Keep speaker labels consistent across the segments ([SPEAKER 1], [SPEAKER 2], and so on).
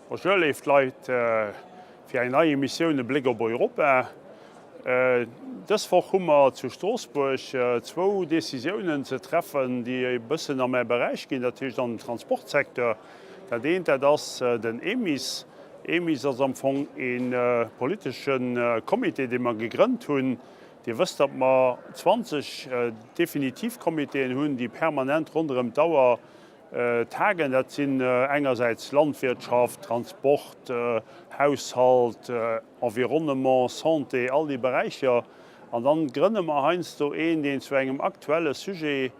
[SPEAKER 1] Bonjour léif Leit, fir eng nei Emissioun E Bléck op Europa. Dës Woch hu mer zu Stroossbuerg zwou Decisiounen ze treffen, déi e bëssen a mäi Beräich ginn, dat heescht an den Transportsecteur. Dat eent, dat ass den EMIS. EMIS ass am Fong e politesche Comité, dee mer gegrënnt hunn. Dir wësst, datt mer 20 definitiv Comitéen hunn, déi permanent ronderëm d'Auer tagen. Dat sinn engersäits Landwirtschaft, Transport, Haushalt, Environnement, Santé, all déi Beräicher. An dann grënne mer heiansdo een, deen zu engem aktuelle Sujet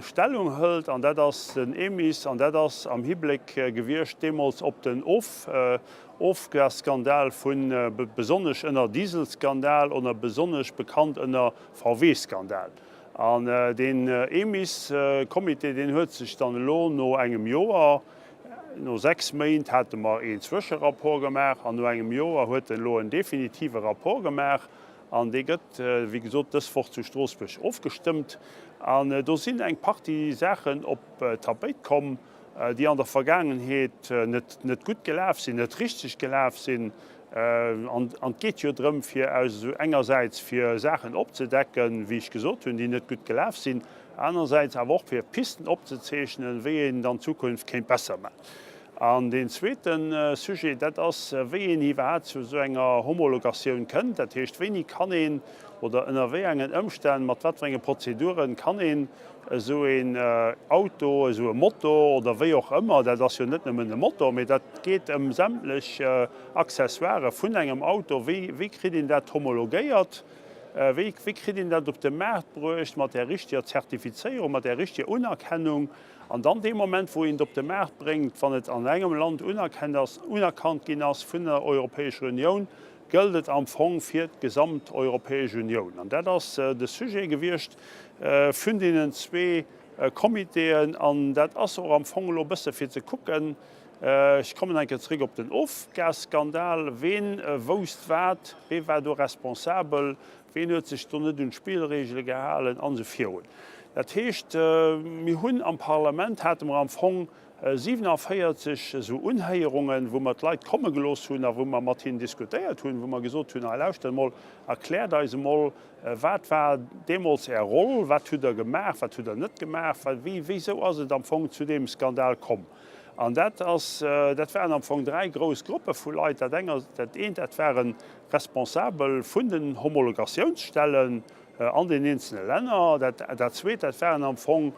[SPEAKER 1] Stellung hëlt, an dat ass den EMIS, an dat ass am Hibléck gewiescht deemools op den Ofgasskandal vu besonnesch ënner Dieselskandal oder besonnesch bekannt ënner VW-Skandal. An deen EMIS-Comité, deen huet sech dann elo no engem Joer, no 6 Méint hate mer een Zwëscherapport gemaach, an no engem Joer huet en elo en definitive Rapport gemaach, An dee gëtt, wéi gesot, dës Woch zu Stroossbuerg ofgestëmmt. An do sinn eng Partie Saachen op d'Tapéit komm, déi an der Vergaangenheet net net gutt gelaf sinn, net richteg gelaf sinn. An et geet jo drëm, fir aus engersäits fir Saachen opzedecken, wéi ech gesot hunn, déi net gutt gelaf sinn, anersäits awer och fir Pisten opzezeechnen, wéi een et an Zukunft kéint besser maachen. An deen zweete Sujet, dat ass, wéi een iwwerhaapt zu esou enger Homologatioun kënnt. Dat heescht, wéini kann een oder ënner wéi engen Ëmstänn, mat wat fir enge Prozeduren kann een esou een Auto, esou e Motor oder wéi och ëmmer, dat ass jo net nëmmen e Motor, mee dat geet ëm sämtlech Accessoirë vun engem Auto, wéi, wéi kritt een dat homologéiert, wéi, wéi kritt een dat op de Maart bruecht mat där richteger Zertifizéierung, mat där richteger Unerkennung. An dann dee Moment, wou een et op de Maart bréngt, wann et an engem Land unerkennt ass, unerkannt ginn ass vun der Europäescher Unioun, gëllt et am Fong fir d'gesamt Europäesch Unioun. An dat ass de Sujet gewiescht vun deenen zwee Comitéen. An dat ass och am Fong elo e bësse fir ze kucken, ech kommen eng Kéier zréck op den Ofgasskandal, ween wousst wat, wee war do responsabel, Ween huet sech do net un d'Spillregele gehalen an esou virun. Dat heescht, mir hunn am Parlament, hate mer am Fong 47 esou Unhéierungen, wou mer d'Leit komme gelooss hunn a wou mer mat hinnen diskutéiert hunn, wou mer gesot hunn, hei lauschtert emol, erkläert eis emol, wat war deemools Är Roll, wat hutt Der gemaach, wat hutt Der net gemaach, wéi, wéisou ass et am Fong zu deem Skandal komm. An dat ass, dat waren am Fong dräi grouss Gruppe vu Leit. Dat eng ass, dat eent, dat ware Responsabel vun den Homologatiounsstellen an den eenzele Länner. Dat, dat zweet, dat waren am Fong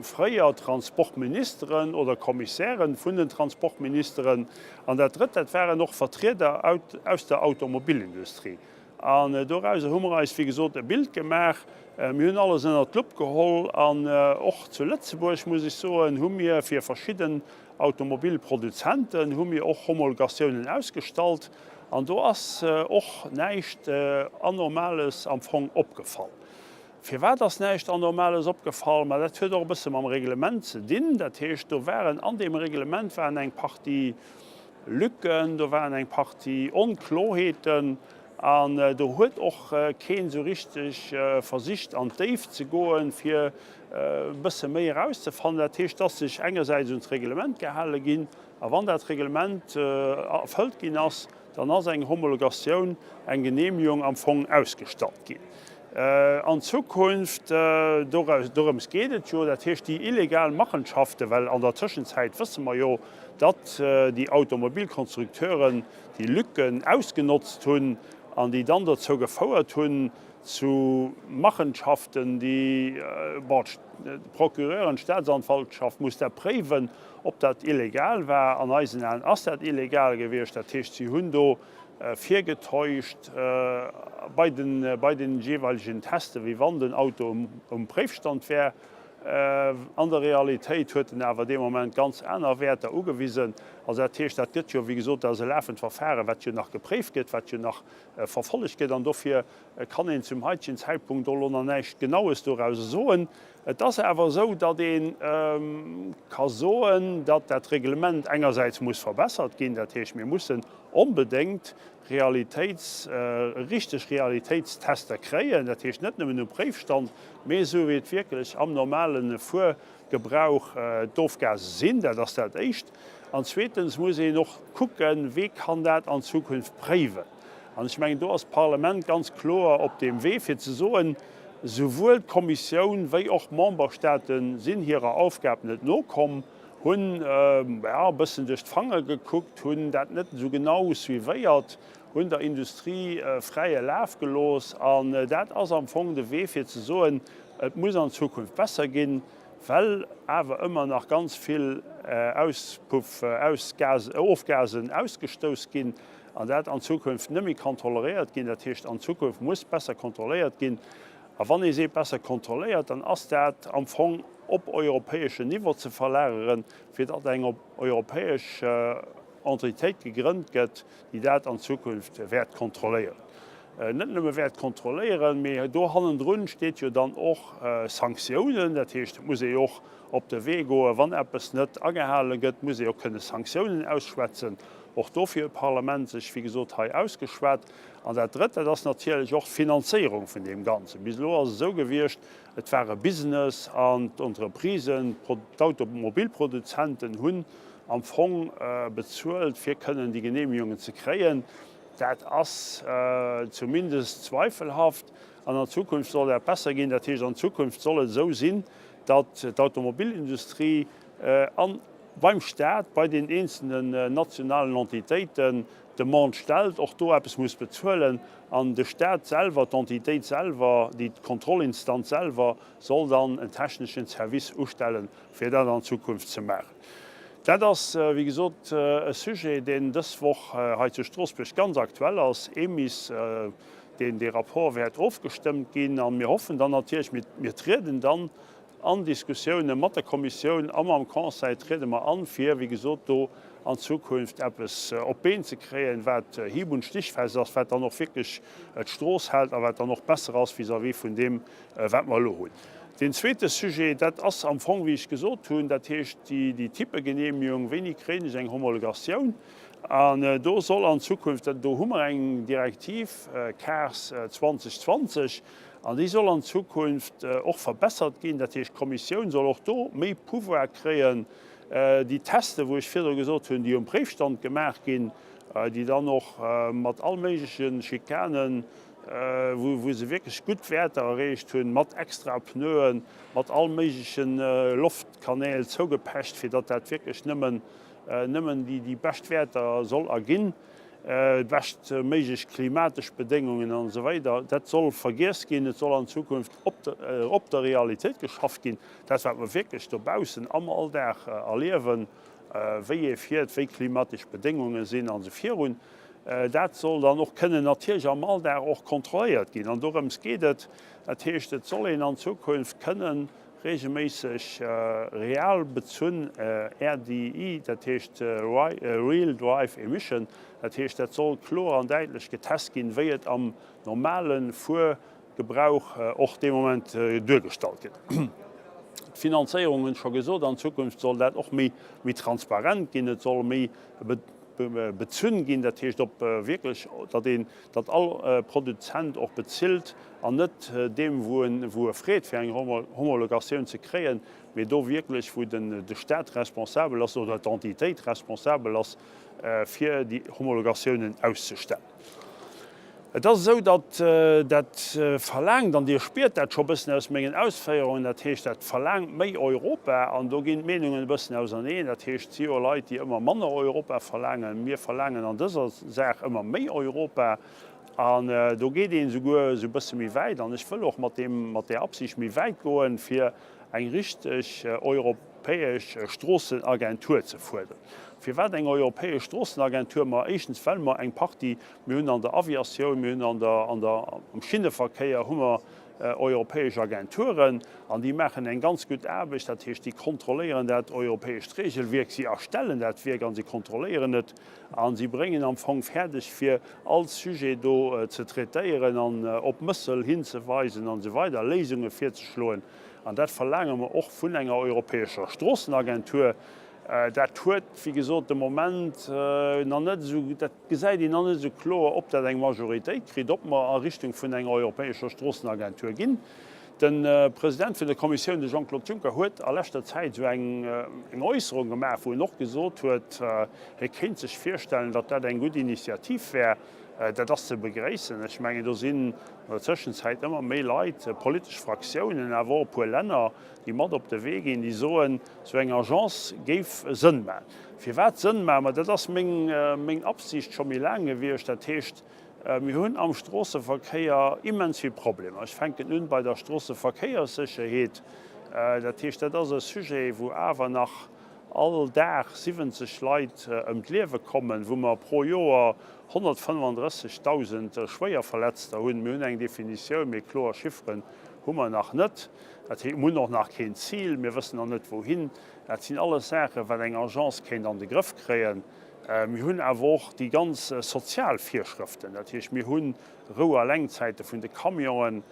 [SPEAKER 1] fréier Transportministeren oder Kommissären vun den Transportministeren. An dat drëtt, dat waren och Vertrieder aus der Automobilindustrie. An dorauser hu mer eis, wéi gesot, e Bild gemaach. Mir hunn alles ënnert d'Lupp geholl an och zu Lëtzebuerg, muss ech soen, hu mir fir verschidden Automobilproduzenten hu mir och Homologatiounen ausgestallt an do ass och näischt Anormales am Fong opgefall. Firwat ass näischt Anormales opgefall? Ma dat huet och e bësse mam Reglement ze dinn. Dat heescht, do waren an deem Reglement waren eng Partie Lücken, do waren eng Partie Onkloheeten an do huet och keen esou richteg versicht an d'Déift ze goen, fir e bësse méi erauszefannen. Dat heescht, dass sech engersäits un d'Reglement gehale ginn a wann dat Reglement erfëllt ginn ass, dann ass eng Homologatioun, eng Genehmigung am Fong ausgestallt ginn. An Zukunft, dorëms geet et jo, dat heescht déi illegal Machenschaften, well an der Tëschenzäit wësse mer jo, datt déi Automobilkonstrukteuren déi Lücken ausgenotzt hunn an déi dann dozou gefouert hunn, zu Machenschaften, déi, bon, d'Procureuren, d'Staatsanwaltschaft muss dat préiwen, ob dat illegal war. An eisen Aen ass dat illegal gewiescht. Dat heescht, si hunn do virgetäuscht bei den, bei den jeeweilegen Teste, wéi wann den Auto um Préifstand wär. An der Realitéit huet en awer dee Moment ganz aner Wäerter ugewisen. Also dat heescht, dat gëtt jo, wéi gesot, dat ass e lafend Verfaren, wat jo nach gepréift gëtt, wat jo nach verfollegt gëtt. An dofir kann een zum heitegen Zäitpunkt och elo nach näischt Genaues dorauser soen. Et ass awer esou, datt ee ka soen, datt dat Reglement engersäits muss verbessert ginn. Dat heescht, mir mussen onbedéngt Realitéits, richteg Realitéitstester kréien, dat heescht net nëmmen um Préifstand, mee esou wéi et wierklech am normale Fuerberäich. Gebrauch d'Ofgase sinn. Dat ass dat Éischt. An zweetens muss een och kucken, Wee kann dat an Zukunft préiwen? An ech mengen, do ass d'Parlament ganz kloer op deem Wee, fir ze soen, Souwuel d'Kommissioun wéi och d'Memberstate sinn hirer Aufgab net nokomm, hunn e bëssen duerch d'Fangere gekuckt, hunn dat net esou genau suivéiert, hunn der Industrie fräie Laf gelooss. An dat ass am Fong de Wee, fir ze soen, Et muss an Zukunft besser ginn, well awer ëmmer nach ganz vill Auspuff, Ofgasen ausgestouss ginn an dat an Zukunft net méi kann toleréiert ginn. Dat heescht, an Zukunft muss besser kontrolléiert ginn. A wann ee seet besser kontrolléiert, dann ass dat am Fong op europäeschen Niveau ze verlageren, fir datt eng europäesch Entitéit gegrënnt gëtt, déi dat an Zukunft wäert kontrolléieren. Net nëmme wäert kontrolléieren, mee do hannendrun steet jo dann och Sanktiounen. Dat heescht, et muss ee jo och op de Wee goen, wann eppes net agehale gëtt, muss ee och kënne Sanktiounen ausschwätzen. Och dofir huet d'Parlament sech, wéi gesot, hei ausgeschwat. An dat Drëtt, dat ass natierlech och d'Finanzéierung vun deem Ganzen. Bis elo ass et esou gewiescht, et war e Business an d'Entreprisen, d'Automobilproduzenten hunn am Fong bezuelt, fir kënnen déi Genehmigungen ze kréien. Dat ass zumindest zweifelhaft. An an Zukunft soll dat besser ginn. Dat heescht, an Zukunft soll et esou sinn, datt d'Automobilindustrie an beim Stat, bei den eenzelnen nationalen Entitéiten Demande stellt, och do eppes muss bezuelen. An de Stat selwer, d'Entitéit selwer, déi Kontrollinstanz selwer soll dann en techneschen Service ustellen, fir dat an Zukunft ze maachen. Dat ass, wéi gesot, e Sujet, deen dës Woch hei zu Stroossbuerg ganz aktuell ass, EMIS, deen dee Rapport wäert ofgestëmmt ginn. A mir hoffen dann natierlech, mir, mir trieden dann an Diskussioune mat der Kommissioun a mam Conseil triede mer an, fir, wéi gesot, do an Zukunft eppes op d'Been ze kréien, wat hieb und stichfest ass, wat dann och wierklech d'Strooss hält a wat dann och besser ass vis-à-vis vun deem, wat mer elo hunn. Deen zweete Sujet, dat ass am Fong, wéi ech gesot hunn, dat heescht déi Typegenehmigung, wéini kréien ech eng Homologatioun? An do soll an Zukunft, do hu mer eng Direktiv, CARS 2020, an déi soll an Zukunft och verbessert ginn. Dat heescht, d'Kommissioun soll och do méi Pouvoir kréien, déi Teste, wou ech virdru gesot hunn, déi um Préifstand gemaach ginn, déi dann och mat all méigleche Schikanen, wou se wierklech gutt Wäerter erreecht hunn, mat extra Pneuen, mat all méigleche Loftkanäl zougepecht, fir datt dat wierklech nëmmen, nëmmen déi bescht Wäerter soll erginn, bescht méiglech klimatesch Bedéngungen an esou weider. Dat soll vergiess ginn. Et soll an Zukunft op der, op der Realitéit geschafft ginn, dat wat mer wierklech dobaussen am Alldag erliewen, wéi ee fiert, wéi klimatesch Bedéngunge sinn an esou virun. Dat soll dann och kënnen natierlech am Alldag och kontrolléiert ginn. An dorëms geet et. Dat heescht, et soll een an Zukunft kënnen regelméisseg real bezunn RDE, dat heescht Real Drive Emission, dat heescht, dat soll kloer an däitlech getest ginn, wéi et am normale Fuergebrauch och dee Moment duergestallt gëtt. D'Finanzéierung hunn ech scho gesot, an Zukunft soll dat och méi transparent ginn. Et soll méi bezunn ginn, dat heescht op wierklech, datt een, datt all Produzent och bezilt an net deem wou en, wou e freet fir eng Homologatioun ze kréien, mee do wierklech wou den de Stat responsabel ass oder d'Entitéit responsabel ass fir déi Homologatiounen auszestellen. Et ass esou, datt dat verlaangt, an Dir spiert dat scho e bëssen aus mengen Ausféierungen, dat heescht, dat verlaangt méi Europa, an do ginn d'Meenungen e bëssen auserneen. Dat heescht, et si jo Leit, déi ëmmer manner Europa verlaangen. Mir verlaangen an dëser Saach ëmmer méi Europa. An do geet een esouguer esou e bësse méi wäit, an ech wëll och mat deem, mat där Absicht méi wäit goen, fir eng richteg europäesch Stroossenagentur ze fuerderen. Firwat eng europäesch Stroossenagentur? Ma éischtens, well mer eng Partie Mir hunn an der Aviatioun, mir hunn an der, an der, am Schinneverkéier hu mer europäesch Agenturen an déi maachen eng ganz gutt Aarbecht. Dat heescht, déi kontrolléieren dat europäescht Regelwierk, si erstellen dat Wierk a si kontrolléieren et a si bréngen am Fong fäerdeg, fir all Sujet do ze traitéieren an op Mëssel hinzeweisen an esou weider, Léisunge virzeschloen. An dat verlaange mer och vun enger europäescher Stroossenagentur. Dat huet, wéi gesot, de Moment nach net esou, dat gesäit een nach net esou kloer, ob dat eng Majoritéit kritt, ob mer a Richtung vun enger europäescher Stroossenagentur ginn. De President vun der Kommissioun, de Jean-Claude Juncker, huet a leschter Zäit esou eng Äusserung gemaach, wou en och gesot huet, hie kéint sech virstellen, datt dat eng gutt Initiativ wär. Dat ass ze begréissen. Ech mengen, do sinn an der Tëschenzäit ëmmer méi Leit, politesch Fraktiounen, awer och e puer Länner, déi mat op de Wee ginn, déi soen, esou eng Agence géif Sënn maachen. Firwat Sënn maachen? Ma dat ass meng Absicht scho méi laang gewiescht. Dat heescht, Mir hunn am Stroosseverkéier immens vill Problemer. Ech fänken un bei der Stroosseverkéierssécherheet. Dat heescht, dat ass e Sujet, wou awer nach all Dag 70 Leit ëm d'Liewe kommen, wou mer pro Joer 135.000 Schwéierverletzter hunn. Mir hunn eng Definitioun, mee kloer Chifferen hu mer nach net. Dat heescht, mir hunn och nach keen Zil, mir wëssen nach net wouhin. Dat sinn alles Saachen, wat eng Agence kéint an de Grëff kréien. Mir hunn awer och déi ganz sozial Virschrëften, dat heescht, mir hu Rou a Lenkzäite vun de Camionen,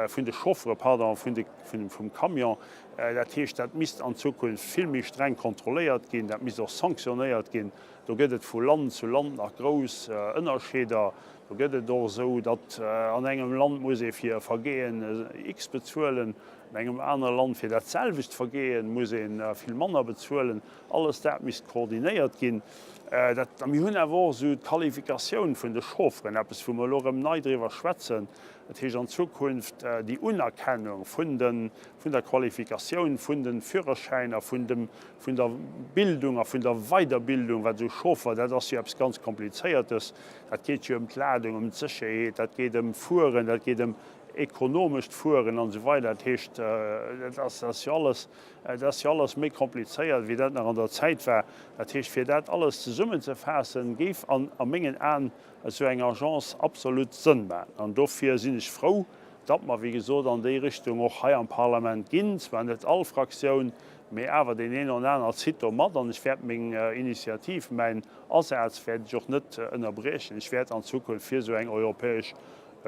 [SPEAKER 1] vun de Chauffere, pardon, vun de, vum Camion. Dat heescht, dat misst an Zukunft vill méi streng kontrolléiert ginn, dat misst och sanktionéiert ginn. Do gëtt et vu Land zu Land nach grouss Ënnerscheeder. Do gëtt et och esou, datt an engem Land muss ee fir e Vergehen X bezuelen, an engem anere Land fir dat selwecht Vergehen muss ee vill manner bezuelen. Alles dat misst koordinéiert ginn. Dat, a mir hunn awer och esou d'Qualifikatioun vun de Chaufferen, eppes wou mer elo erëm nei driwwer schwätzen, dat heescht an Zukunft déi Unerkennung vun de, vun der Qualifikatioun vun de Führerschäiner, vun dem, vun der Bildung a vun der Weiderbildung, wat esou Chauffer, dat ass jo eppes ganz Komplizéiertes, dat geet jo ëm d'Ladung, ëm d'Sécherheet, dat geet ëm Fueren, dat geet ëm ekonomescht Fueren an esou weider. Dat heescht, dat ass, dat ass jo alles Et ass jo alles méi komplizéiert, wéi dat nach an der Zäit war. Dat heescht, fir dat alles zesummenzefaassen, géif an a mengen Aen esou eng Agence absolut Sënn maachen. An dofir sinn ech frou, datt mer, wéi gesot, an déi Richtung och hei am Parlament ginn. Zwar net all Fraktioun, mee awer deen een oder aner zitt do mat. An ech wäert meng Initiativ, mäin Asaz wäert ech och net ënnerbriechen. Ech wäert an Zukunft fir esou eng europäesch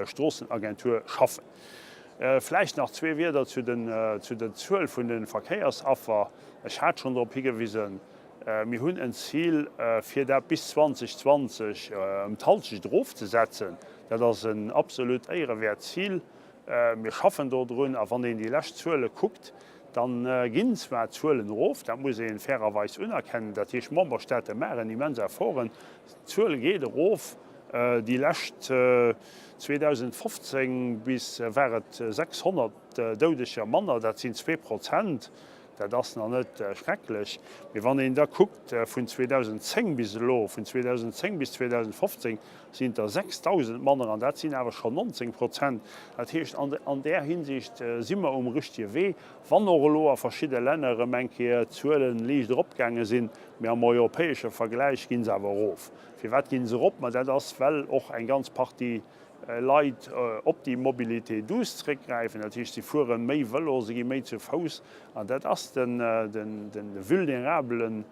[SPEAKER 1] Stroossenagentur schaffen. Vläicht nach zwee Wierder zu der Zuel vun de Verkéiersaffer. Ech hat schonn drop higewisen, mir hunn en Zil, fir dat bis 2020 ëm d'Halschecht erofzesetzen. Dat ass en absolut éierewäert Zil. Mir schaffen dodrun. A wann een déi lescht Zuele kuckt, da ginn zwar d'Zuelen erof, dat muss ee fairerweis unerkennen, dat heescht, d'Memberstaate maachen immens Efforten, d'Zuel geet erof. Déi lescht 2015 bis war et 600 Doudeger manner, dat sinn 2%. Dat ass nach net schrecklech. Mee wann een da kuckt vun 2010 bis elo, vun 2010 bis 2015 sinn et der 6.000 manner an dat sinn awer schonn 19%. Dat heescht, an där Hinsicht si mer um richtege Wee, wann och elo a verschidde Länner erëm eng Kéier d'Zuele liicht eropgaange sinn. Mee am europäesche Vergläich gi se awer erof. Firwat ginn se erop? Ma dat ass, well och eng ganz Partie Leit op déi Mobilité douce zréckgräifen. Dat heescht, si fuere méi Vëlo, se gi méi zu Fouss. An dat ass de Vulnerabelen,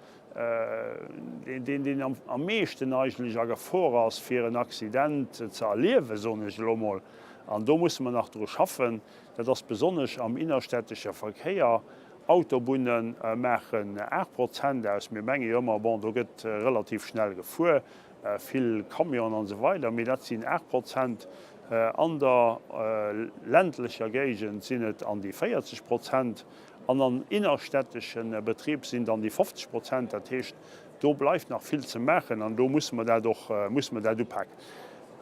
[SPEAKER 1] deen, deen am meeschten eigentlech a Gefor ass, fir en Accident ze erliewen, soen ech elo mol. An do musse mer nach dru schaffen. Dat ass besonnesch am innerstädtesche Verkéier. Autobunne maachen 8 Prozent aus. Mir menge jo ëmmer, bon, do gëtt relativ schnell gefuer, vill Camionen an esou weider, mee dat sinn 8 Prozent. An der ländlecher Géigend sinn et an déi 40 Prozent an an innerstädtesche Betrib sinn et an déi 50 Prozent. Dat heescht, do bleift nach vill ze maachen an do musse mer dat och, musse mer dat upaken.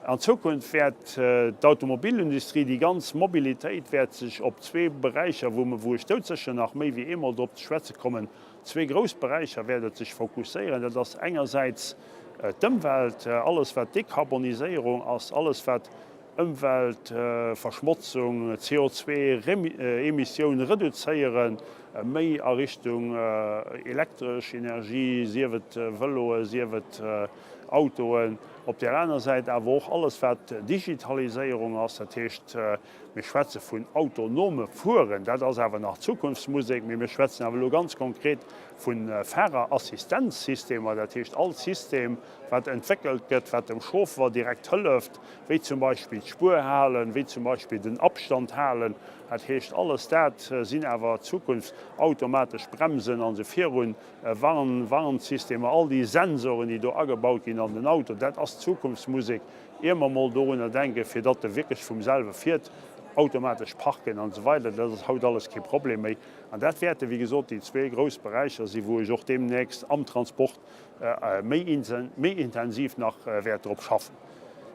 [SPEAKER 1] An Zukunft wäert d'Automobilindustrie, déi ganz Mobilitéit wäert sech op zwee Beräicher, wou mer, wou ech doudsécher nach méi wéi eemol drop ze schwätze kommen, zwee grouss Beräicher wäert et sech fokusséieren. Dat ass engersäits d'Ëmwelt, alles wat Dekarboniséierung ass, alles wat Ëmweltverschmotzung, CO2-Emissioun reduzéieren, méi a Richtung elektresch Energie, sief et Vëloe, sief et Autoen, op där aner Säit awer och alles wat Digitaliséierung ass, dat heescht mir schwätze vun autonome Fueren, dat ass awer nach Zukunftsmusek, mee mir schwätzen awer elo ganz konkret vu Fahrerassistenzsystemer, dat heescht all System wat entwéckelt gëtt, wat dem Chauffer direkt hëlleft, wéi zum Beispill d'Spuer halen, wéi zum Beispill den Abstand halen, dat heescht alles dat sinn awer Zukunfts-, automatesch Bremsen an esou virun. Warn, Warnsystemer, all déi Sensoren, déi do agebaut ginn an den Auto, dat ass Zukunftsmusek. Ier mer mol dorunner denken, fir datt e wierklech vum selwe fiert. Automatesch Parken an esou weider, dat ass haut alles kee Problem méi. An dat wäerte wéi gesot déi zwee grouss Beräicher sinn, wou ech och deemnächst am Transport méi intensiv nach wäert drop schaffen.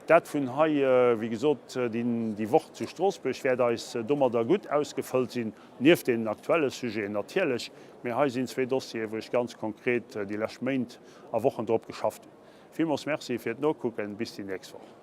[SPEAKER 1] Dat vun hei, wéi gesot, déi Woch zu Stroossbuerg wäert eis domadder gutt ausgefëllt sinn, nieft deenen aktuelle Sujeten natierlech. Mee hei sinn zwee Dossieren, wou ech ganz konkret déi lescht Méint a Wochen drop geschafft hunn. Villmools Merci fir d'Nokucken. Bis déi nächst Woch.